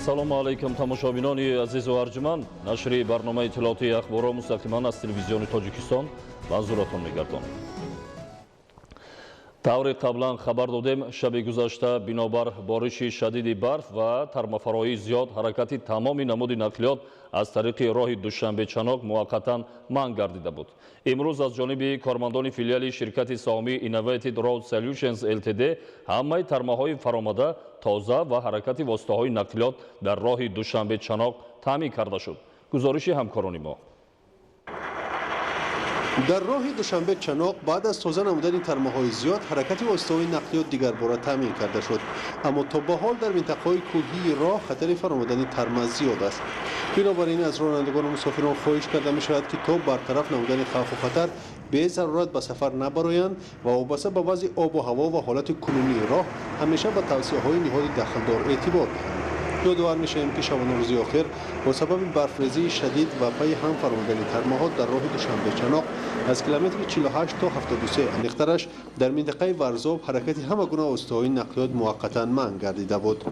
Ассалому алайкум, тамошобинони азизу арҷуманд. Нашри барномаи иттилоотии ахборро мустақиман аз телевизиони Тоҷикистон манзуратон мегардонем. Тавре қаблан хабар додем, шаби гузашта бинобар бориши шадиди барф ва тармафароии зиёд ҳаракати тамоми намуди нақлиёт аз тариқи роҳи Душанбе-Чаноқ муваққатан манъ гардида буд. Имрӯз аз ҷониби кормандони филиали ширкати саҳомии Innovative Road Solutions Ltd ҳамаи тармаҳои фаромада тоза ва ҳаракати воситаҳои нақлиёт дар роҳи Душанбе-Чаноқ таъмин карда шуд. Гузориши ҳамкорони мо. Дар роҳи Душанбе-Чаноқ баъд аз тоза намудани тармаҳои зиёд ҳаракати воситаҳои нақлиёт дигарбора таъмин карда шуд, аммо то ба ҳол дар минтақаҳои кӯҳии роҳ хатари фаромадани тарма зиёд аст. Бинобар ин аз ронандагону мусофирон хоҳиш карда мешавад, ки то бартараф намудани хавфу хатар безарурат ба сафар набароянд ва вобаста ба вазъи обу ҳаво ва ҳолати кунунии роҳ ҳамеша ба тавсияҳои ниҳоди дахлдор эътибор диҳанд. Ёдовар мешавем, ки шабонарӯзи охир бо сабаби барфрезии шадид ва пайи ҳам фаромадани тармаҳо дар роҳи Душанбе-Чаноқ аз километри 48 то 73, аниқтараш дар минтақаи Варзоб, ҳаракати ҳама гуна воситаҳои нақлиёт муваққатан манъ гардида буд.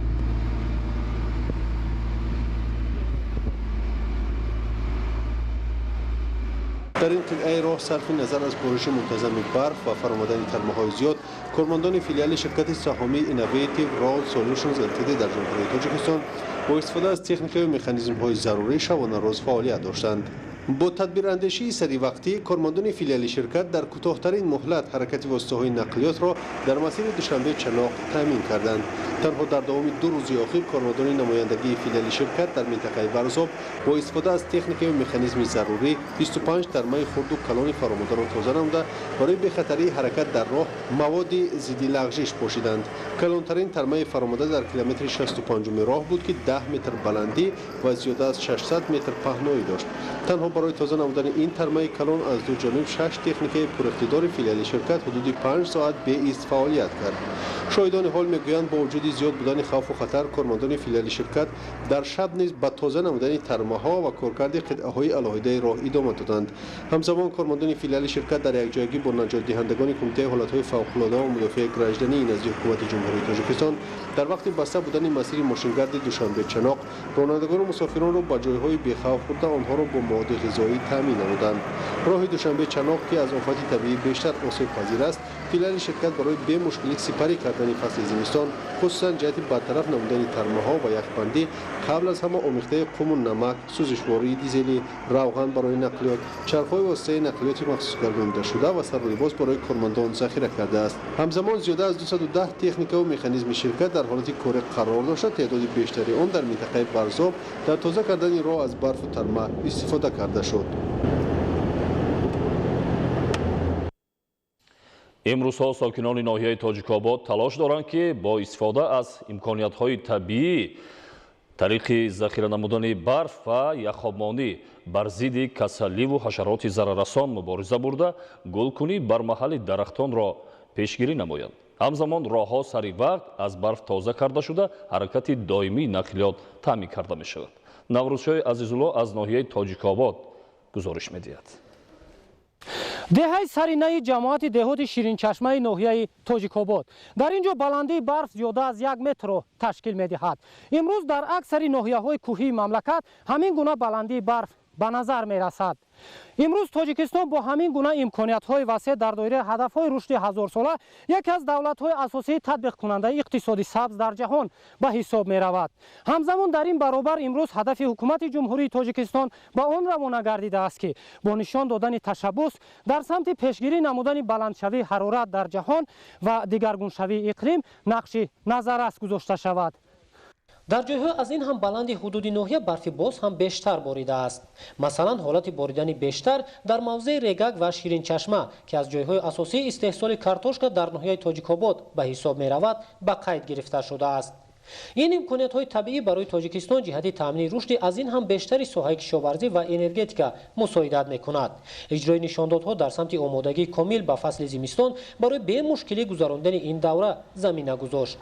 Дар ин қитъаи роҳ сарфи назар аз бориши мунтазами барф ва фаромадани тармаҳои зиёд, кормандони филиали ширкати саҳомии Innovative Road Solutions Ltd дар Ҷумҳурии Тоҷикистон бо истифода аз техникаю механизмҳои зарурӣ шабонарӯз фаъолият доштанд. Бо тадбирандешии саривақтӣ кормандони филиали ширкат дар кӯтоҳтарин муҳлат ҳаракати воситаҳои нақлиётро дар масири Душанбе-Чаноқ таъмин карданд. Танҳо дар давоми 2 рӯзи охир кормандони намояндагии филиали ширкат дар минтақаи Варзоб бо истифода аз техникаю механизми зарурӣ 25 тармаи хурду калони фаромадаро тоза намуда, барои бехатарии ҳаракат дар роҳ маводи зидди лағжиш пошиданд. Калонтарин тармаи фаромада дар километри 65-уми роҳ буд, ки 10 метр баландӣ ва зиёда аз 600 метр паҳноӣ дошт. Танҳо барои тоза намудани ин тармаи калон аз ду ҷониб шаш техникаи пуриқтидори филиали ширкат ҳудуди 5 соат беист фаъолият кард. Шоҳидони ҳол мегӯянд, бо вуҷуди зиёд будани хавфу хатар кормандони филиали ширкат дар шаб низ ба тоза намудани тармаҳо ва коркарди қитъаҳои алоҳидаи роҳ идома доданд. Ҳамзамон кормандони филиали ширкат дар якҷоягӣ бо наҷотдиҳандагони Кумитаи ҳолатҳои фавқулода ва мудофиаи граждании назди Ҳукумати Ҷумҳурии Тоҷикистон дар вақти баста будани масири мошингарди Душанбе-Чаноқ ронандагону мусофиронро ба ҷойҳои бехавф бурда, онҳоро бо маводи ғизоӣ таъмин намуданд. Роҳи Душанбе-Чаноқ, ки аз офати табиӣ бештар осебпазир аст, филиали ширкат барои бемушкилӣ сипарӣ кардани фасли зимистон, хусусан ҷиҳати бартараф намудани тармаҳо ва яхбандӣ, қабл аз ҳама омехтаи қуму намак, сӯзишвории дизелӣ, равған барои нақлиёт, чархҳои воситаи нақлиёти махсусгардонидашуда ва сару либос барои кормандон захира кардааст. Ҳамзамон зиёда аз 210 техникаву механизми ширкат дар ҳолати корӣ қарор дошта, теъдоди бештари он дар минтақаи Варзоб дар тоза кардани роҳ аз барфу тарма истифода карда шуд. Имрӯзҳо сокинони ноҳияи Тоҷикобод талош доранд, ки бо истифода аз имкониятҳои табиӣ тариқи захира намудани барф ва яхобмонӣ бар зидди касаливу ҳашароти зараррасон мубориза бурда, гулкунӣ бар маҳалли дарахтонро пешгирӣ намоянд. Ҳамзамон роҳҳо сари вақт аз барф тоза карда шуда, ҳаракати доимии нақлиёт таъмин карда мешавад. Наврӯзшоҳи Азизулло аз ноҳияи Тоҷикобод гузориш медиҳад. Деҳаи Саринаи ҷамоати деҳоти Ширинчашмаи ноҳияи Тоҷикобод. Дар ин ҷо баландии барф зиёда аз 1 метрро ташкил медиҳад. Имрӯз дар аксари ноҳияҳои кӯҳии мамлакат ҳамин гуна баландии барф ба назар мерасад. Имрӯз Тоҷикистон бо ҳамин гуна имкониятҳои васеъ дар доираи ҳадафҳои рушди ҳазорсола яке аз давлатҳои асосии татбиқкунандаи иқтисоди сабз дар ҷаҳон ба ҳисоб меравад. Ҳамзамон дар ин баробар имрӯз ҳадафи ҳукумати Ҷумҳурии Тоҷикистон ба он равона гардидааст, ки бо нишон додани ташаббус дар самти пешгирӣ намудани баландшавии ҳарорат дар ҷаҳон ва дигаргуншавии иқлим нақши назаррас гузошта шавад. Дар ҷойҳо аз ин ҳам баланди ҳудуди ноҳия барфи боз ҳам бештар боридааст. Масалан, ҳолати боридани бештар дар мавзеи Регак ва Ширинчашма, ки аз ҷойҳои асосии истеҳсоли картошка дар ноҳияи Тоҷикобод ба ҳисоб меравад, ба қайд гирифта шудааст. Ин имкониятҳои табиӣ барои Тоҷикистон ҷиҳати таъмини рушди аз ин ҳам бештари соҳаи кишоварзӣ ва энергетика мусоидат мекунад. Иҷрои нишондодҳо дар самти омодагии комил ба фасли зимистон барои бемушкилӣ гузарондани ин давра замина гузошт.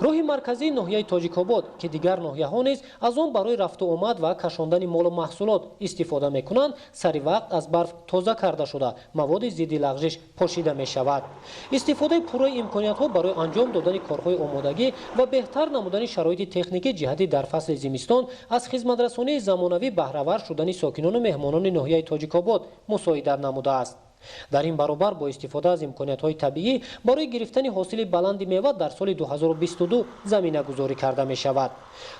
Роҳи марказии ноҳияи Тоҷикобод, ки дигар ноҳияҳо низ аз он барои рафту омад ва кашондани молу маҳсулот истифода мекунанд, сари вақт аз барф тоза карда шуда, маводи зидди лағжиш пошида мешавад. Истифодаи пурраи имкониятҳо барои анҷом додани корҳои омодагӣ ва беҳтар намудани шароити техникӣ ҷиҳати дар фасли зимистон аз хизматрасонии замонавӣ баҳравар шудани сокинону меҳмонони ноҳияи Тоҷикобод мусоидат намудааст. Дар ин баробар бо истифода аз имкониятҳои табиӣ барои гирифтани ҳосили баланди мева дар соли 2022 заминагузорӣ карда мешавад.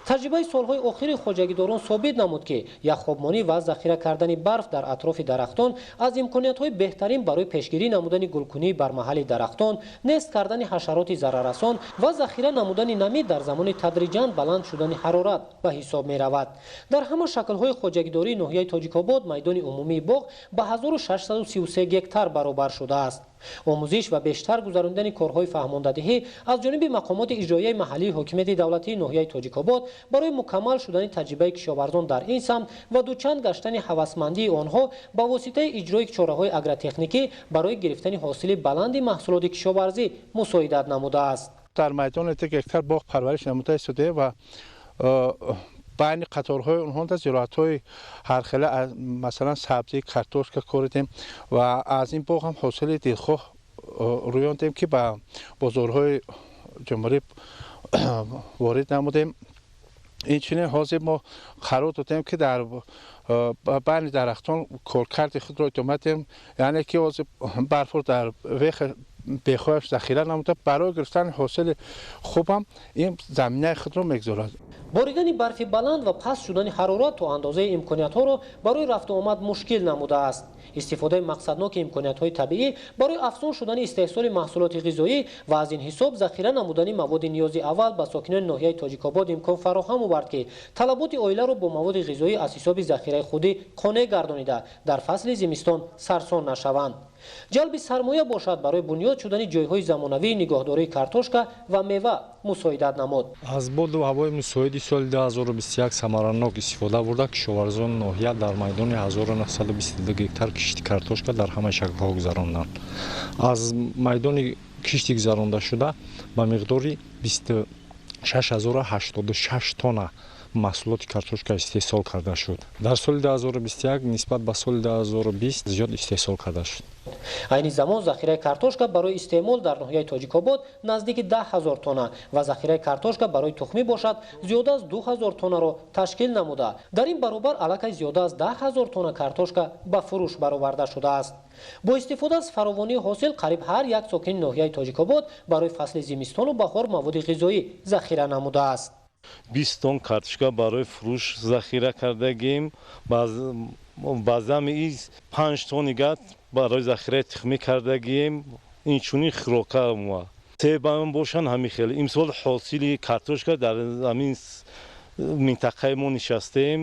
Таҷрибаи солҳои охири хоҷагидорон собит намуд, ки яхобмонӣ ва захира кардани барф дар атрофи дарахтон аз имкониятҳои беҳтарин барои пешгирӣ намудани гулкунии бармаҳали дарахтон, нест кардани ҳашароти зараррасон ва захира намудани намӣ дар замони тадриҷан баланд шудани ҳарорат ба ҳисоб меравад. Дар ҳама шаклҳои хоҷагидории ноҳияи Тоҷикобод майдони умумии боғ ба 1633 гектар баробар шудааст. Омӯзиш ва бештар гузарондани корҳои фаҳмондадиҳӣ аз ҷониби мақомоти иҷроияи маҳаллии ҳокимияти давлатии ноҳияи Тоҷикобод барои мукаммал шудани таҷрибаи кишоварзон дар ин самт ва дучанд гаштани ҳавасмандии онҳо ба воситаи иҷрои чораҳои агротехникӣ барои гирифтани ҳосили баланди маҳсулоти кишоварзӣ мусоидат намудааст. Дар майдони 1 гектар боғ парвариш намуда истодаем ва байни қаторҳои онҳо зироатҳои ҳархела, масалан сабзӣ, картошка коридем ва аз ин боғ ҳам ҳосили дилхоҳ рӯёндем, ки ба бозорҳои ҷумҳурӣ ворид намудем. Инчунин ҳозир мо қарор додем, ки дар байни дарахтон коркарди худро идома диҳем, яъне ки ҳозир барфро дар бехояш захира намуда барои гирифтани ҳосили хубам ин заминаи худро мегузорад. Боридани барфи баланд ва паст шудани ҳарорат то андозаи имкониятҳоро барои рафту омад мушкил намудааст. Истифодаи мақсадноки имкониятҳои табиӣ барои афзун шудани истеҳсоли маҳсулоти ғизоӣ ва аз ин ҳисоб захира намудани маводи ниёзи аввал ба сокинони ноҳияи Тоҷикобод имкон фароҳам овард, ки талаботи оиларо бо маводи ғизоӣ аз ҳисоби захираи худӣ қонеъ гардонида дар фасли зимистон сарсон нашаванд. Ҷалби сармоя бошад барои бунёд шудани ҷойҳои замонавии нигоҳдории картошка ва мева мусоидат намуд. Аз боду ҳавои мусоиди соли 2021 самаранок истифода бурда, кишоварзони ноҳия дар майдони 1922 гектар кишти картошка дар ҳама шаклҳо гузаронданд. Аз майдони кишти гузарондашуда ба миқдори 26086 тонна маҳсулоти картошка истеҳсол карда шуд. Дар соли 2021 нисбат ба соли 2020 зиёд истеҳсол карда шуд. Айни замон захираи картошка барои истеъмол дар ноҳияи Тоҷикобод наздики 10 000 тонна ва захираи картошка барои тухмӣ бошад зиёда аз 2000 тоннаро ташкил намуда. Дар ин баробар аллакай зиёда аз 10 000 тонна картошка ба фурӯш бароварда шудааст. Бо истифода аз фаровонии ҳосил қариб ҳар як сокини ноҳияи Тоҷикобод барои фасли зимистону баҳор маводи ғизоӣ захира намудааст. 20 тонн картошка барои фурӯш захира кардагим. Баъзан 5 тонн дигар барои захираи тухмӣ кардагим. Инчунин хӯрока себам бошанд ҳамин хел. Имсол ҳосили картошка дар ҳамин минтақаи мо нишастем,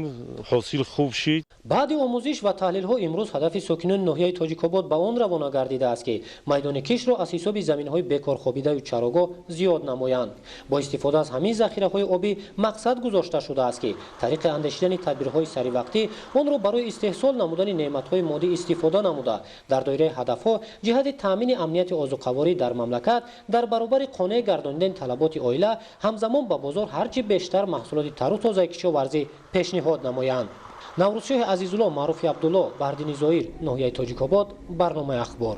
ҳосил хуб шид. Баъди омӯзиш ва таҳлилҳо имрӯз ҳадафи сокинони ноҳияи Тоҷикобод ба он равона гардидааст, ки майдони кишро аз ҳисоби заминҳои бекорхобидаю чарогоҳ зиёд намоянд. Бо истифода аз ҳамин захираҳои обӣ мақсад гузошта шудааст, ки тариқи андешидани тадбирҳои саривақтӣ онро барои истеҳсол намудани неъматҳои моддӣ истифода намуда, дар доираи ҳадафҳо ҷиҳати таъмини амнияти озуқаворӣ дар мамлакат дар баробари қонеъ гардонидани талаботи оила ҳамзамон ба бозор ҳарчи бештар маҳсулоти тару тозаи кишоварзӣ пешниҳод намоянд. Наврӯзшоҳи Азизулло, Маъруфи Абдулло, Баҳриддини Зоир, ноҳияи Тоҷикобод, барномаи Ахбор.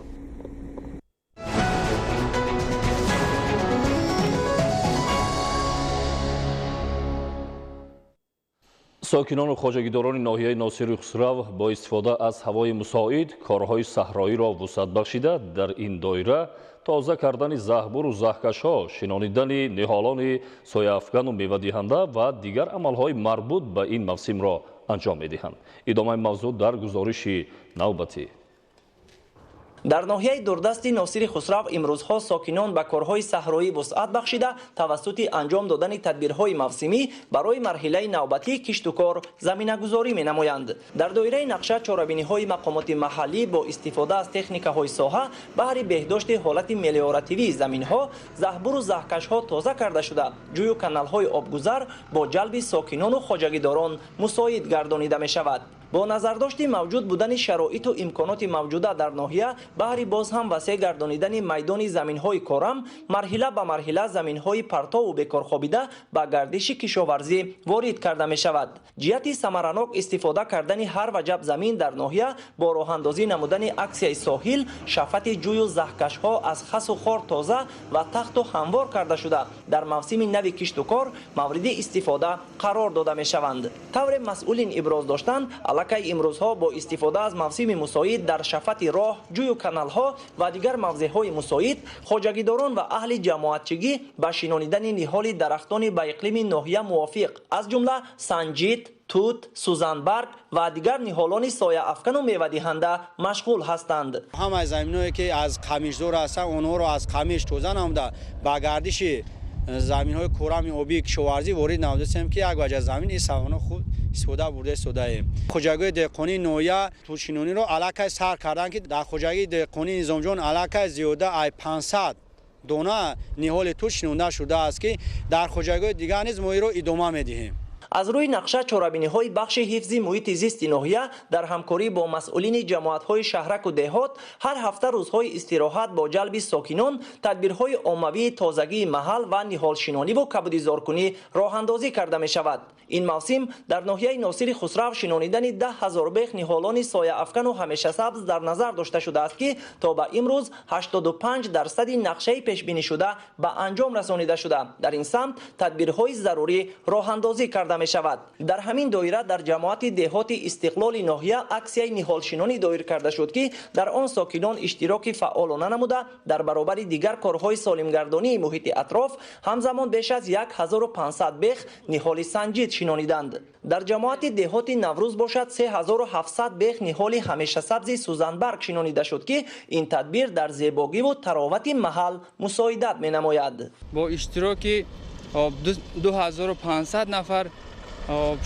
Сокинону хоҷагидорони ноҳияи Носири Хусрав бо истифода аз ҳавои мусоид корҳои саҳроиро вусъат бахшида, дар ин доира тоза кардани заҳбуру заҳкашҳо, шинонидани ниҳолони сояафгану мевадиҳанда ва дигар амалҳои марбут ба ин мавсимро анҷом медиҳанд. Идомаи мавзӯъ дар гузориши навбатӣ. Дар ноҳияи дурдасти Носири Хусрав имрӯзҳо сокинон ба корҳои саҳроӣ вусъат бахшида, тавассути анҷом додани тадбирҳои мавсимӣ барои марҳилаи навбатии киштукор заминагузорӣ менамоянд. Дар доираи нақша чорабиниҳои мақомоти маҳаллӣ бо истифода аз техникаҳои соҳа баҳри беҳдошти ҳолати мелиоративии заминҳо, заҳбуру заҳкашҳо тоза карда шуда, ҷӯю каналҳои обгузар бо ҷалби сокинону хоҷагидорон мусоид гардонида мешавад. Бо назардошти мавҷуд будани шароиту имконоти мавҷуда дар ноҳия баҳри боз ҳам васеъ гардонидани майдони заминҳои корам, марҳила ба марҳила заминҳои партову бекорхобида ба гардиши кишоварзӣ ворид карда мешавад. Ҷиҳати самаранок истифода кардани ҳар ваҷаб замин дар ноҳия бо роҳандозӣ намудани аксияи соҳил, шафати ҷӯю заҳкашҳо аз хасу хор тоза ва тахту ҳамвор карда шуда, дар мавсими нави киштукор мавриди истифода қарор дода мешаванд. Тавре масъулин иброз доштанд, аллакай имрӯзҳо бо истифода аз мавсими мусоид дар шафати роҳ, ҷӯю каналҳо ва дигар мавзеъҳои мусоид хоҷагидорон ва аҳли ҷамоатчигӣ ба шинонидани ниҳоли дарахтони ба иқлими ноҳия мувофиқ, аз ҷумла санҷид, тут, сӯзанбарг ва дигар ниҳолони сояафкану мевадиҳанда машғул ҳастанд. Ҳамаи заминҳое ки аз қамишзор ҳастанд, онҳоро аз қамиш тоза намуда ба гардиши заминҳои корами обии кишоварзӣ ворид намудастем, ки як ваҷа замин ин савона худ истифода бурда истодаем. Хоҷагиҳои деҳқонии ноҳия тутшинониро аллакай сар карданд, ки дар хоҷагии деҳқонии Низомҷон аллакай зиёда ай 500 дона ниҳоли тут шинонда шудааст, ки дар хоҷагиҳои дигар низ мо инро идома медиҳем. Аз рӯи нақша чорабиниҳои бахши ҳифзи муҳити зисти ноҳия дар ҳамкорӣ бо масъулини ҷамоатҳои шаҳраку деҳот ҳар ҳафта рӯзҳои истироҳат бо ҷалби сокинон тадбирҳои оммавии тозагии маҳал ва ниҳолшинониву кабудизоркунӣ роҳандозӣ карда мешавад. Ин мавсим дар ноҳияи Носири Хусрав шинонидани 10 000 бех ниҳолони сояафкану ҳамешасабз дар назар дошта шудааст, ки то ба имрӯз 85% нақшаи пешбинишуда ба анҷом расонида шуда, дар ин самт тадбирҳои зарурӣ роҳандозӣ карда мешавад. Дар ҳамин доира дар ҷамоати деҳоти Истиқлоли ноҳия аксияи ниҳолшинонӣ доир карда шуд, ки дар он сокинон иштироки фаъолона намуда, дар баробари дигар корҳои солимгардонии муҳити атроф ҳамзамон беш аз 1500 бех ниҳоли санҷид шинониданд. Дар ҷамоати деҳоти Наврӯз бошад, 3700 бех ниҳоли ҳамешасабзи сӯзанбарг шинонида шуд, ки ин тадбир дар зебогиву таровати маҳал мусоидат менамояд. Бо иштироки 2500 нафар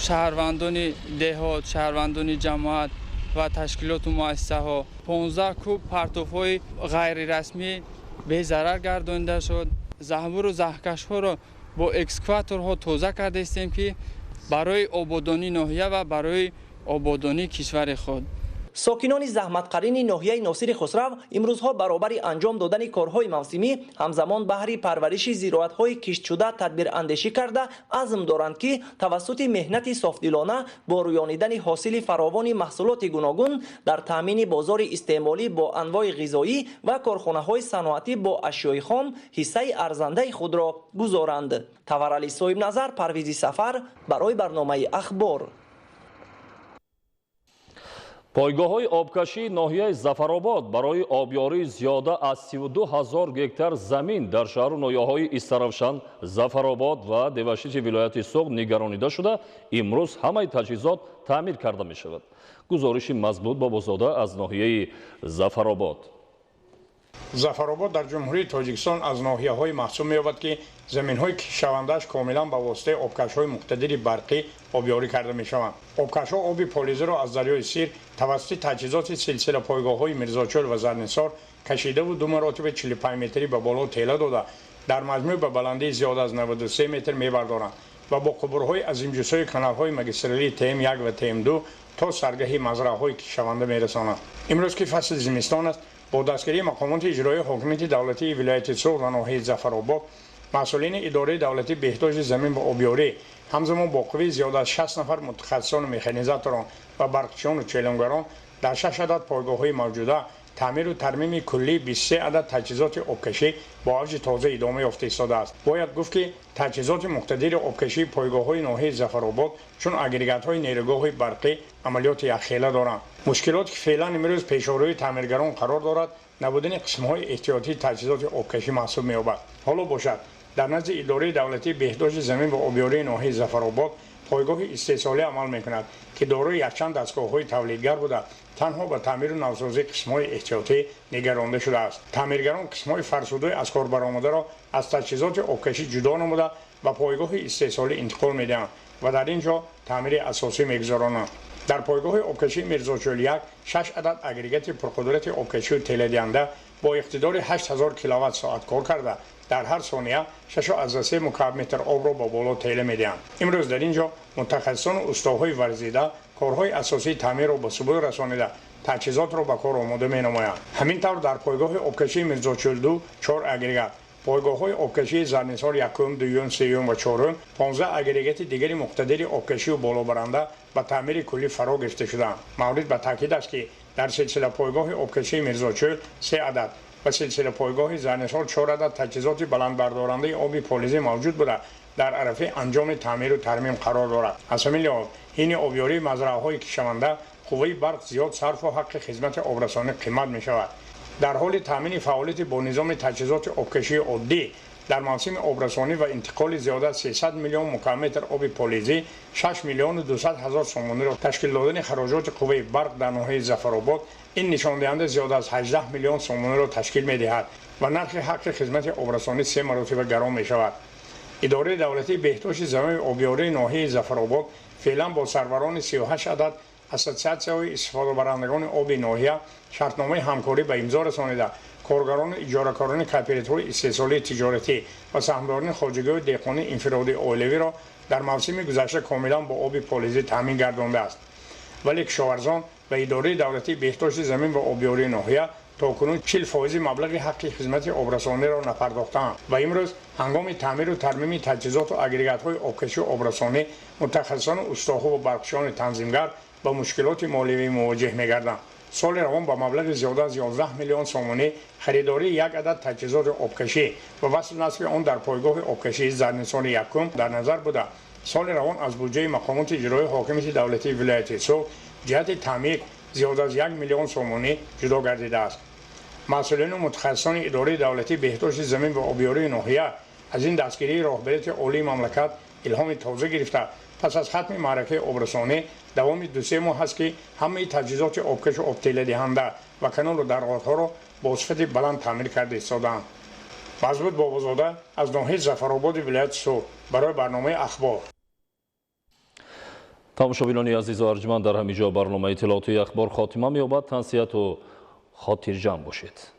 шаҳрвандони деҳот, шаҳрвандони ҷамоат ва ташкилоту муассисаҳо 15 куб партовҳои ғайрирасмӣ безарар гардонида шуд. Заҳбуру заҳкашҳоро бо экскаваторҳо тоза кардаистем, ки барои ободонии ноҳия ва барои ободонии кишвари худ. Сокинони заҳматқарини ноҳияи Носири Хусрав имрӯзҳо баробари анҷом додани корҳои мавсимӣ ҳамзамон баҳри парвариши зироатҳои киштшуда тадбирандешӣ карда, азм доранд, ки тавассути меҳнати софдилона бо рӯёнидани ҳосили фаровони маҳсулоти гуногун дар таъмини бозори истеъмолӣ бо анвои ғизоӣ ва корхонаҳои саноатӣ бо ашёи хом ҳиссаи арзандаи худро гузоранд. Таварали Соҳибназар, Парвизи Сафар барои барномаи «Ахбор». Пойгоҳҳои обкашии ноҳияи Зафаробод барои обёрии зиёда аз 32 ҳазор гектар замин дар шаҳру ноҳияҳои Истаравшан, Зафаробод ва Деваштичи вилояти Суғд нигаронида шуда, имрӯз ҳамаи таҷҳизот таъмир карда мешавад. Гузориши Мазбут Бобозода аз ноҳияи Зафаробод. Зафаробод дар Ҷумҳурии Тоҷикистон аз ноҳияҳои маҳсуб меёбад, ки заминҳои кишавандааш комилан ба воситаи обкашҳои муқтадири барқӣ обёрӣ карда мешаванд. Обкашҳо оби полизиро аз дарёи Сир тавассути таҷҳизоти силсила пойгоҳҳои Мирзочӯл ва Зарнисор кашидаву ду маротиба 45 метрӣ ба боло тела дода, дар маҷмӯъ ба баландии зиёда аз 93 метр мебардоранд ва бо қубурҳои азимҷусои каналҳои магистралии ТМ1 ва ТМ2 то саргаҳи мазраъҳои кишаванда мерасонанд. Имрӯз, ки фасли зимистон аст, бо дастгирии мақомоти иҷроии ҳокимияти давлатии вилояти Суғд ва ноҳияи Зафаробод, масъулини идораи давлатии беҳдошти замин ва обёрӣ, ҳамзамон бо қувваи зиёда аз 60 нафар мутахассисону механизаторон ва барқчиёну челонгарон дар шаш адад пойгоҳҳои мавҷуда таъмиру тармими куллии 23 адад таҷҳизоти обкашӣ бо авҷи тоза идома ёфта истодааст. Бояд гуфт, ки таҷҳизоти муқтадири обкашии пойгоҳҳои ноҳияи Зафаробод чун агрегатҳои нерӯгоҳи барқӣ амалиёти якхела доранд. Мушкилоте, ки феълан имрӯз пешорои таъмиргарон қарор дорад, набудани қисмҳои эҳтиётии таҷҳизоти обкашӣ маҳсуб меёбад. Ҳоло бошад, дар назди идораи давлатии беҳдошти замин ва обёрии ноҳияи Зафаробод пойгоҳи истеҳсолӣ амал мекунад, ки дорои якчанд дастгоҳҳои тавлидгар буда, танҳо ба таъмиру навсозии қисмҳои эҳтиётӣ нигаронда шудааст. Таъмиргарон қисмҳои фарсудаи аз кор баромадаро аз таҷҳизоти обкашӣ ҷудо намуда, ба пойгоҳи истеҳсолӣ интиқол медиҳанд ва дар ин ҷо таъмири асосӣ мегузаронанд. Дар пойгоҳи обкашии Мирзочӯл 1 шаш адад агрегати пурқудрати обкашию теладиҳанда бо иқтидори 8000 киловатт соат кор карда, дар ҳар сония 6,3 мукааб метр обро ба боло тела медиҳанд. Имрӯз дар ин ҷо мутахассисону устоҳои варзида Корҳои асосии таъмирро ба субӯй расонида, таҷҳизотро ба кор омода менамоянд. Ҳамин тавр, дар пойгоҳи обкашии Мирзочӯлду 4 агрегат, пойгоҳҳои обкашии Зарнисор якум, дуюм, сеюм ва чорум, 15 агрегати дигари муқтадири обкашию болобаранда ба таъмири куллӣ фаро гирифта шуданд. Маврид ба таъкид аст, ки дар силсила пойгоҳи обкашии Мирзочӯл 3 адад ва силсила пойгоҳи Зарнисор 4 адад таҷҳизоти баландбардорандаи оби полизӣ мавҷуд буда, дар арафаи анҷоми таъмиру тармим қарор дорад. Аз ҳамин лиҳоз, ҳини обёрии мазраъаҳои кишаванда қувваи барқ зиёд сарфу ҳаққи хизмати обрасонӣ қимат мешавад. Дар ҳоли таъмини фаъолияти бо низоми таҷҳизоти обкашии оддӣ дар мавсими обрасонӣ ва интиқоли зиёда аз 300 миллион мукаабметр оби полизӣ 6 миллиону 200 ҳазор сомониро ташкил додани хароҷоти қувваи барқ дар ноҳияи Зафаробод ин нишондиҳанда зиёда аз 18 миллион сомониро ташкил медиҳад ва нархи ҳаққи хизмати обрасонӣ 3 маротиба гарон мешавад. Идораи давлатии беҳдошти замини обёрии ноҳияи Зафаробод феълан бо сарварони 38 адад ассотсиатсияҳои истифодабарандагони оби ноҳия шартномаи ҳамкорӣ ба имзо расонида, коргарону иҷоракорони кооперативҳои истеҳсолии тиҷоратӣ ва саҳмдорони хоҷагиҳои деҳқонии инфиродии оилавиро дар мавсими гузашта комилан бо оби полизӣ таъмин гардондааст. Вале кишоварзон ба идораи давлатии беҳдошти замин ва обёрии ноҳия то кунун 40% маблағи ҳаққи хизмати обрасониро напардохтаанд ва имрӯз ҳангоми таъмиру тармими таҷҳизоту агрегатҳои обкашию обрасонӣ мутахассисону устоҳо ва барқчиёни танзимгар ба мушкилоти моливӣ мувоҷеҳ мегарданд. Соли равон ба маблағи зиёда аз 11 миллион сомонӣ харидории як адад таҷҳизоти обкашӣ ва васлу насби он дар пойгоҳи обкашии Зарнисори якум дар назар буда, соли равон аз буҷаи мақомоти иҷроии ҳокимияти давлатии вилояти Суғд ҷиҳати таъмир зиёда аз 1 миллион сомонӣ ҷудо гардидааст. Масъулину мутахассисони идораи давлатии беҳдошти замин ва обёрии ноҳия аз ин дастгирии роҳбарияти олии мамлакат илҳоми тоза гирифта, пас аз хатми маъракаи обрасонӣ давоми 2-3 моҳ аст, ки ҳамаи таҷҳизоти обкашу обтеледиҳанда ва канолу дарғотҳоро бо сифати баланд таъмир карда истодаанд. Мазбут Бобозода аз ноҳияи Зафарободи вилояти Суғд барои барномаи Ахбор. Тамошобинони азизу арҷманд, дар ҳамин ҷо барномаи иттилоотии Ахбор хотима меёбад. Тансиҳату хотирҷамъ бошед.